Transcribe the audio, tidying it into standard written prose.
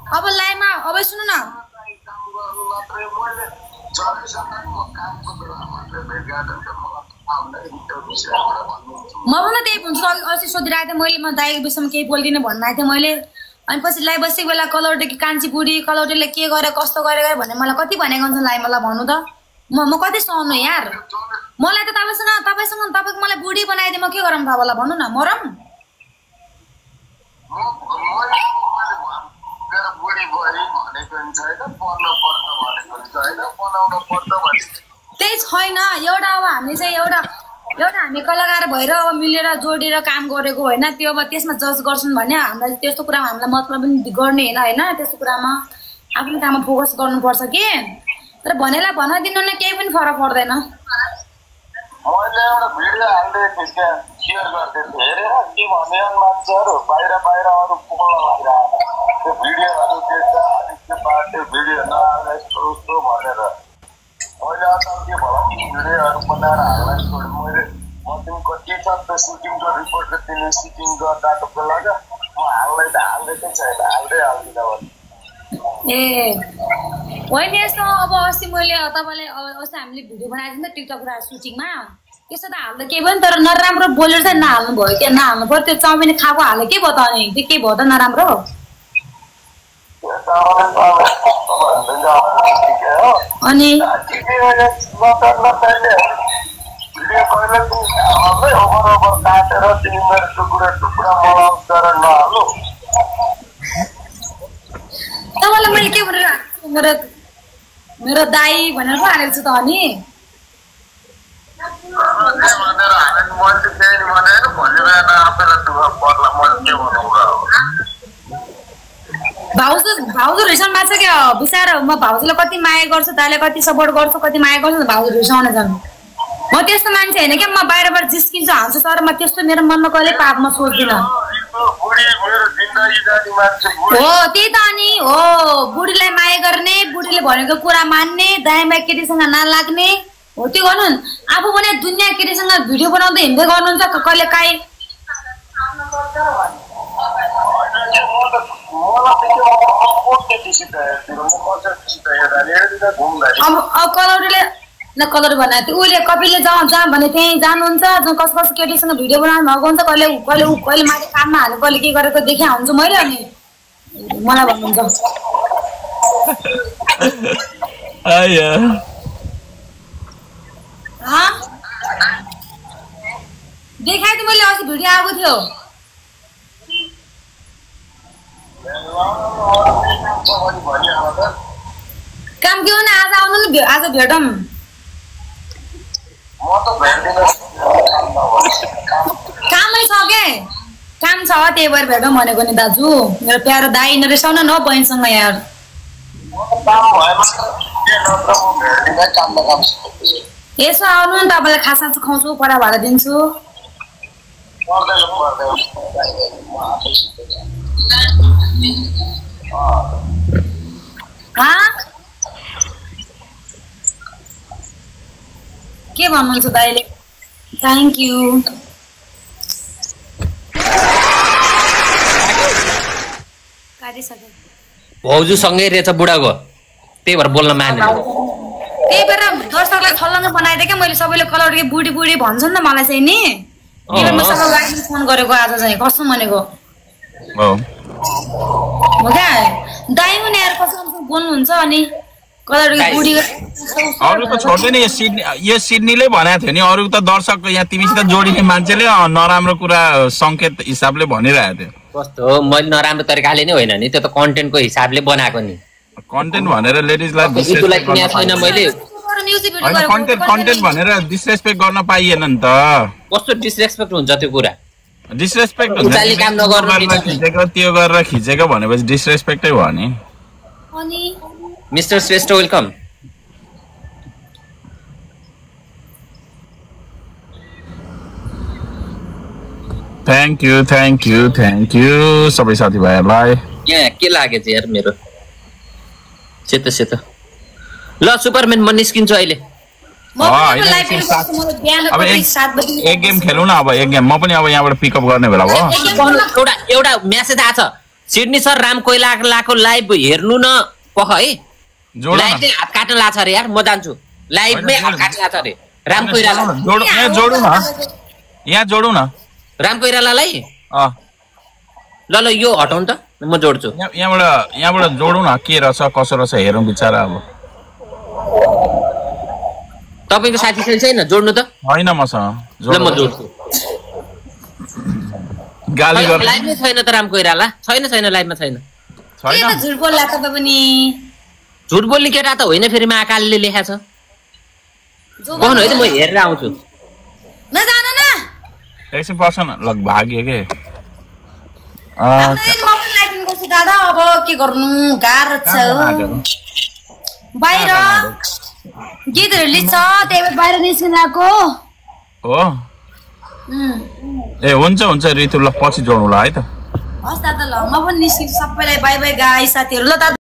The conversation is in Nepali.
अब लाइनमा अब सुन्नु न म पनि त्यही भन्छु अस्ति सोधिरहेको थिएँ मैले म दाइको विषयमा केही बोल्दिनँ भन्नु थिएँ मैले अनि पछि लाइ बसेको बेला कलौटेकी कान्छी बुढी कलौटेले के गरे कस्तो गरे भने मलाई कति भनेको हुन्छ लाइ मलाई भन्नु त म कति सहनु यार मलाई त तपाईसँग तपाईको मलाई बुढी बनाइदिए म के गरौँ तपाईँलाई भन्नु न मरम त्यही छैन एउटा अब हामीले चाहिँ एउटा हामी कलाकार भएर अब मिलेर जोडेर काम गरेको होइन त्यो अब त्यसमा जज गर्छन् भने हामीलाई त्यस्तो कुरामा हामीलाई मतलब पनि गर्ने होइन त्यस्तो कुरामा आफ्नो काममा फोकस गर्नुपर्छ कि तर भनेलाई भनिदिनु न केही पनि फरक पर्दैन मैले एउटा भिडियो हाल्दै थिएँ शेयर गर्दै थिएँ हेरेर के भने मान्छेहरू बाहिर अरू पोल्न लागिरहेको त्यो भिडियोहरू देख्दा अलिक त्यो पार्टी भिडियो नआएर यस्तो उस्तो भनेर मैले अचार के भयो भिडियोहरू बनाएर हाल्न छोडेँ मैले म तिमीको के छ त्यो सुटिङको रिपोर्टको तिमीले सुटिङ गर्दाको बेला म हाल्दै छैन हाल्दिनँ भने ए होइन यस्तो अब अस्ति मैले तपाईँलाई अस्ति हामीले भिडियो बनाएको थियौँ नि त टिकटक सुटिङमा त्यस्तो त हाल्दा केही पनि तर नराम्रो बोलेर चाहिँ नहाल्नु भयो क्या नहाल्नु पर्यो त्यो चाउमिन खाएको हाल्यो के भयो त अनि त्यो के भयो त नराम्रो अनि तपाईँलाई मैले के भनेर मेरो दाई भनेर पो हालेको छु त अनि भाउजू रिसाउनु भएको छ क्या बिसाएर म भाउजूलाई कति माया गर्छु दाइले कति सपोर्ट गर्छु कति माया गर्छु भाउजू रिसाउन जानु म त्यस्तो मान्छे होइन क्या म बाहिरबाट जिस्किन्छु हाल्छु तर म त्यस्तो मेरो मनमा कहिले पापमा सोच्दिनँ हो त्यही त अनि हो बुढीलाई माया गर्ने बुढीले भनेको कुरा मान्ने दाइमा केटीसँग नलाग्ने हो त्यो गर्नु आफू पनि दुनियाँ केटीसँग भिडियो बनाउँदै हिँड्दै गर्नुहुन्छ कहिले काहीँ अब कलौरीले न कलर बनाएको थियो उसले कपिलले जहाँ भने त्यहीँ जानुहुन्छ कस कस केटीसँग भिडियो बनाउनु भएको हुन्छ कहिले माथि काममा हाल्नु कहिले के गरेको देखा हुन्छ मैले अनि मलाई भन्नुहुन्छ देखाएको थिएँ मैले अस्ति भिडियो आएको थियो काम के हो न आज आउनु नि आज भेटौँ कामै छ के काम छ त्यही भएर भेटौँ भनेको नि दाजु मेरो प्यारो दाइ नरिसाउन न बहिनीसँग यार यसो आउनु नि तपाईँलाई खासा खुवाउँछु पढा भाडा दिन्छु के भन्नुहुन्छ दाइले थ्याङ्क यू भाउजूसँगै रहेछ बुढाको त्यही भएर बोल्न माने त्यही भएर दर्शकलाई छल्लङ्ग बनाइदिएँ क्या मैले सबैले कलर बुढी बुढी भन्छन् नि मलाई चाहिँ नि फोन गरेको आज चाहिँ कसम भनेको हो क्या दाइ हुने यार कसम बोल्नुहुन्छ अनि अरू त छोड्दैन यो सिडनीले भनेको थियो नि अरू त दर्शक यहाँ तिमीसित जोडिने मान्छेले नराम्रो कुरा संकेत हिसाबले भनिरहेको थियो कस्तो मैले नराम्रो तरिकाले नै होइन नि त्यो त कन्टेन्टको हिसाबले बनाएको नि कन्टेन्ट भनेर लेडिजलाई कन्टेन्ट भनेर डिसरेस्पेक्ट गर्न पाइएन नि त कस्तो डिसरेस्पेक्ट हुन्छ त्यो कुरा डिसरेस्पेक्ट हुन्छ त्यो गरेर खिचेको भनेपछि डिसरेस्पेक्टै भयो नि mister Shrestha welcome thank you सबै साथीभाइहरूलाई यहाँ के लाग्यो चाहिँ यार मेरो सेतो सेतो ल सुपरम्यान म निस्किन्छु अहिले अब एक गेम खेलौँ न अब एक गेम म पनि अब यहाँबाट पिकअप गर्ने बेला भयो एउटा म्यासेज आछ सिडनी सर राम कोइरालाको लाइभ हेर्नु न पख है जोड न लाइभले हात काट्न लाग्छ अरे यार म जान्छु लाइभमै हात काट्न लाग्छ अरे राम कोइराला यहाँ जोडौँ न यहाँ जोडौँ न राम कोइरालालाई अँ ल ल यो हटाउनु त म जोड्छु यहाँबाट जोडौँ न के रहेछ कसो रहेछ हेरौँ बिचारा अब तपाईँको साथी छैन जोड्नु त होइन मसँग ल म जोड्छु गाली गर्नु लाइभमै छैन त राम कोइराला छैन लाइभमा छैन के त झुट बोल्ला तपाईँ पनि झुट बोल्ने केटा त होइन फेरि महाकालले लेखाएको छ जो कहनु है त म हेरेर आउँछु नजान न एकछिन पर्छ न ल भाग्यो के आफ्नै म पनि लाइटिङ गर्छु दादा अब के गर्नु गाह्रो छ बाहिर गीतहरू लिन्छ त्यही भएर बाहिर निस्किन आएको हो ए हुन्छ रितु ल पछि जोडौँ ल है त हस् दादा ल म पनि निस्किन्छु सबैलाई बाई बाई गाई साथीहरू ल दादा